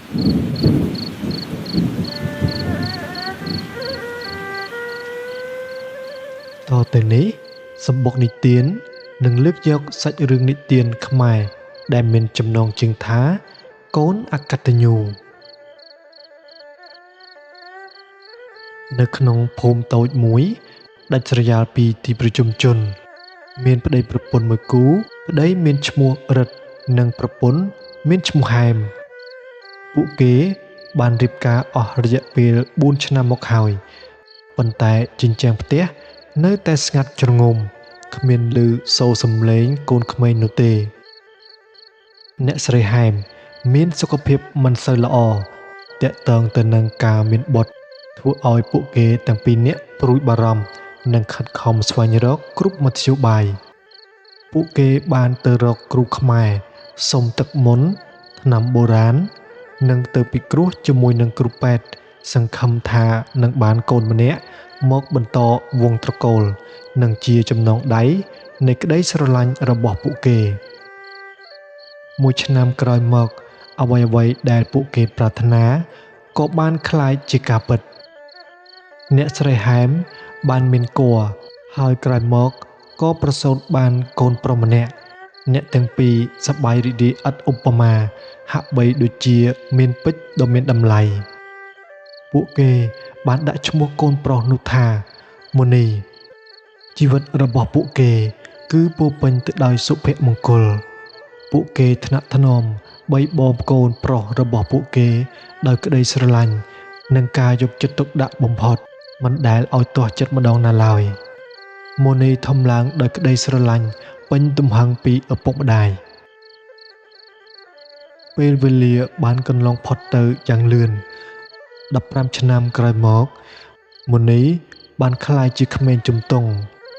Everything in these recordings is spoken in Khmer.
តទៅនេះសម្បុកនិទាននឹងលើកយកសាច់រឿងនិទានខ្មែរដែលមានចំណងជើងថាកូនអកតញ្ញូនៅក្នុងភូមិតូចមួយដាច់ស្រយាលពីទីប្រជុំជនមានប្តីប្រពន្ធមួយគូប្តីមានឈ្មោះរិទ្ធនិងប្រពន្ធមានឈ្មោះហែមពួកគេបានរៀបការអស់រយៈពេល4ឆ្នាំមកហើយប៉ុន្តែជញ្ជាំងផ្ទះនៅតែស្ងាត់ជ្រងំគ្មានឮសូរសំឡេងកូនក្មេងនោះទេអ្នកស្រីហែមមានសុខភាពមិនសូវល្អទាក់ទងទៅនឹងការមានបុត្រធ្វើឲ្យពួកគេទាំងពីរនាក់ព្រួយបារម្ភនិងខិតខំស្វែងរកគ្រប់មធ្យោបាយពួកគេបានទៅរកគ្រូខ្មែរសុំទឹកមន្តថ្នាំបុរាណនិងទៅពិគ្រោះជាមួយនឹងគ្រូពេទ្យសង្ឃឹមថានឹងបានកូនម្នាក់មកបន្តវងត្រកូលនិងជាចំណងដៃនៃក្តីស្រឡាញ់របស់ពួកគេមួយឆ្នាំក្រោយមកអ្វីៗដែលពួកគេប្រាថ្នាក៏បានក្លាយជាការពិតអ្នកស្រីហែមបានមានគភ៌ហើយក្រោយមកក៏ប្រសូតបានកូនប្រុសម្នាក់អ្នកទាំងពីរសប្បាយរីករាយឥតឧបមាហាក់បីដូចជាមានពេជ្រដ៏មានតម្លៃពួកគេបានដាក់ឈ្មោះកូនប្រុសនោះថាមុនីជីវិតរបស់ពួកគេគឺពោរពេញទៅដោយសុភមង្គលពួកគេថ្នាក់ថ្នមបីបងកូនប្រុសរបស់ពួកគេដោយក្តីស្រឡាញ់និងការយកចិត្តទុកដាក់បំផុតមិនដែលឲ្យទាស់ចិត្តម្ដងណាឡើយមុនីធំឡើងដោយក្តីស្រឡាញ់ពេញទំហឹងពីឪពុកម្ដាយពេលវេលាបានកន្លងផុតទៅយ៉ាងលឿន15ឆ្នាំក្រោយមកមុនីបានក្លាយជាក្មេងជំទង់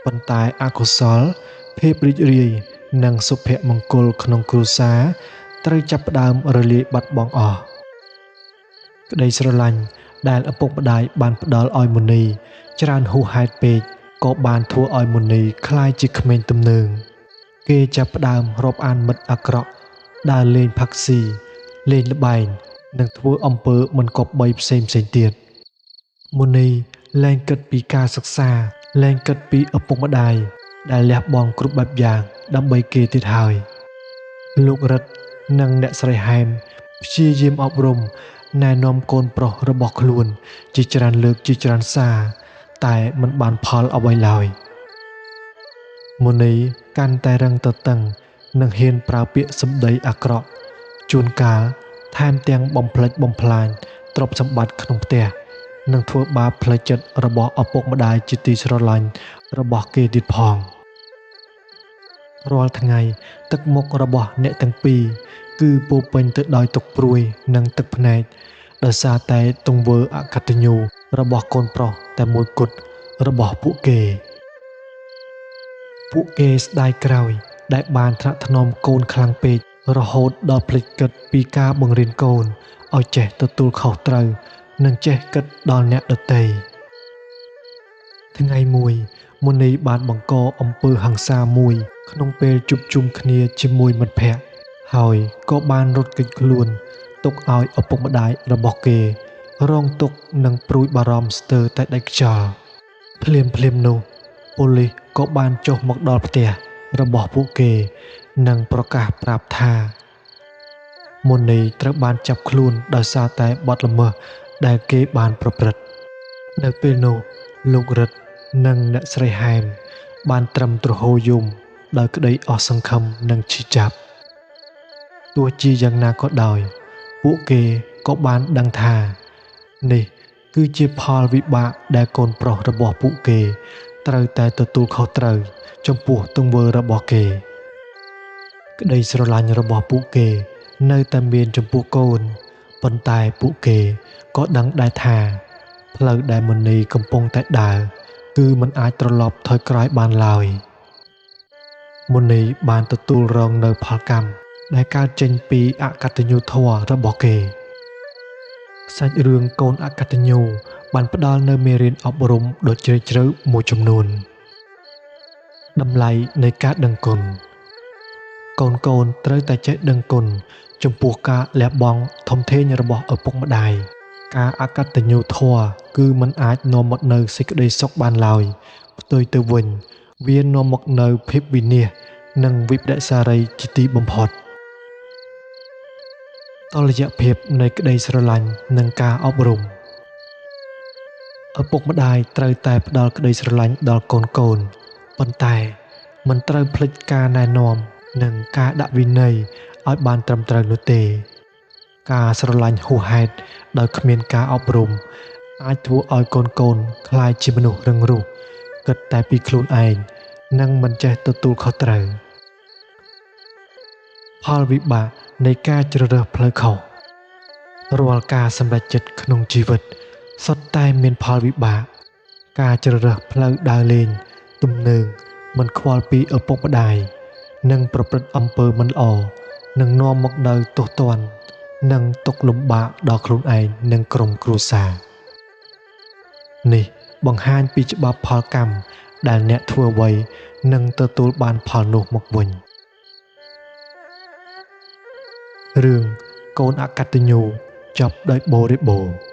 ប៉ុន្តែអកុសលភាពរីករាយនិងសុភមង្គលក្នុងគ្រួសារត្រូវចាប់ផ្ដើមរលាយបាត់បង់អស់ក្តីស្រឡាញ់ដែលឪពុកម្ដាយបានផ្ដល់ឲ្យមុនីច្រើនហួសហេតុពេកក៏បានធ្វើឲ្យមុនីក្លាយជាក្មេងទំនើងគេចាប់ផ្ដើមរាប់អានមិត្តអាក្រក់ដើរលេងផឹកស៊ីលេងល្បែងនិងធ្វើអំពើមិនគប្បីផ្សេងផ្សេងទៀតមុនីលែងគិតពីការសិក្សាលែងគិតពីឪពុកម្ដាយដែលលះបង់គ្រប់បែបយ៉ាងដើម្បីគេទៀតហើយលោករិទ្ធនិងអ្នកស្រីហែមព្យាយាមអប់រំណែនាំកូនប្រុសរបស់ខ្លួនជាច្រើនលើកជាច្រើនសារតែមិនបានផលអ្វីឡើយមុនីកាន់តែរឹងទទឹងនិងហ៊ានប្រើពាក្យសម្ដីអាក្រក់ជួនកាលថែមទាំងបំផ្លិចបំផ្លាញទ្រព្យសម្បត្តិក្នុងផ្ទះនិងធ្វើបាបផ្លូវចិត្តរបស់ឪពុកម្ដាយជាទីស្រឡាញ់របស់គេទៀតផងរាល់ថ្ងៃទឹកមុខរបស់អ្នកទាំងពីរគឺពោរពេញទៅដោយទុក្ខព្រួយនិងទឹកភ្នែកដោយសារតែទង្វើអកតញ្ញូរបស់កូនប្រុសតែមួយគត់របស់ពួកគេពួកគេស្ដាយក្រោយដែលបានថ្នាក់ថ្នមកូនខ្លាំងពេករហូតដល់ភ្លេចគិតពីការបង្រៀនកូនឲ្យចេះទទួលខុសត្រូវនិងចេះគិតដល់អ្នកដទៃថ្ងៃមួយមុនីបានបង្កអំពើហិង្សាមួយក្នុងពេលជួបជុំគ្នាជាមួយមិត្តភក្តិហើយក៏បានរត់គេចខ្លួនទុកឲ្យឪពុកម្ដាយរបស់គេរងទុក្ខនិងព្រួយបារម្ភស្ទើរតែដាច់ខ្យល់ភ្លាមភ្លាមនោះប៉ូលីសក៏បានចុះមកដល់ផ្ទះរបស់ពួកគេនិងប្រកាសប្រាប់ថាមុនីត្រូវបានចាប់ខ្លួនដោយសារតែបទល្មើសដែលគេបានប្រព្រឹត្តនៅពេលនោះលោករិទ្ធនិងអ្នកស្រីហែមបានត្រឹមទ្រហោយំដោយក្តីអស់សង្ឃឹមនិងឈឺចាប់ទោះជាយ៉ាងណាក៏ដោយពួកគេក៏បានដឹងថានេះគឺជាផលវិបាកដែលកូនប្រុសរបស់ពួកគេត្រូវតែទទួលខុសត្រូវចំពោះទង្វើរបស់គេក្តីស្រឡាញ់របស់ពួកគេនៅតែមានចំពោះកូនប៉ុន្តែពួកគេក៏ដឹងដែរថាផ្លូវដែលមុនីកំពុងតែដើរគឺមិនអាចត្រឡប់ថយក្រោយបានឡើយមុនីបានទទួលរងនៅផលកម្មដែលកើតចេញពីអកតញ្ញូធម៌របស់គេសាច់រឿងកូនអកតញ្ញូបានផ្ដល់នូវមេរៀនអប់រំដ៏ជ្រាលជ្រៅមួយចំនួនតម្លៃនៃការដឹងគុណកូនៗត្រូវតែចេះដឹងគុណ ចំពោះការលះបង់ធំធេងរបស់ឪពុកម្ដាយ ការអកតញ្ញូធម៌គឺមិនអាចនាំមកនូវសេចក្តីសុខបានឡើយ ផ្ទុយទៅវិញ វានាំមកនូវភាពវិនាស និងវិប្បដិសារីជាទីបំផុត។ តុល្យភាពនៃក្តីស្រឡាញ់និងការអប់រំ ឪពុកម្ដាយត្រូវតែផ្ដល់ក្តីស្រឡាញ់ដល់កូនៗ ប៉ុន្តែមិនត្រូវភ្លេចការណែនាំនិងការដាក់វិន័យឲ្យបានត្រឹមត្រូវនោះទេ។ ការស្រឡាញ់ហួសហេតុដោយគ្មានការអប់រំ អាចធ្វើឲ្យកូនៗក្លាយជាមនុស្សរឹងរូស គិតតែពីខ្លួនឯង និងមិនចេះទទួលខុសត្រូវ។ ផលវិបាកនៃការជ្រើសរើសផ្លូវខុស រាល់ការសម្រេចចិត្តក្នុងជីវិតសុទ្ធតែមានផលវិបាក ការជ្រើសរើសផ្លូវដើរលេងទំនើងមិនខ្វល់ពីឪពុកម្ដាយ និងប្រព្រឹត្តអំពើមិនល្អ នឹងនាំមកនូវទោសទណ្ឌ និងទុក្ខលំបាកដល់ខ្លួនឯងនិងក្រុមគ្រួសារ។ នេះបង្ហាញពីច្បាប់ផលកម្មដែលអ្នកធ្វើអ្វីនឹងទទួលបានផលនោះមកវិញ។ រឿងកូនអកតញ្ញូចប់ដោយបរិបូរណ៍។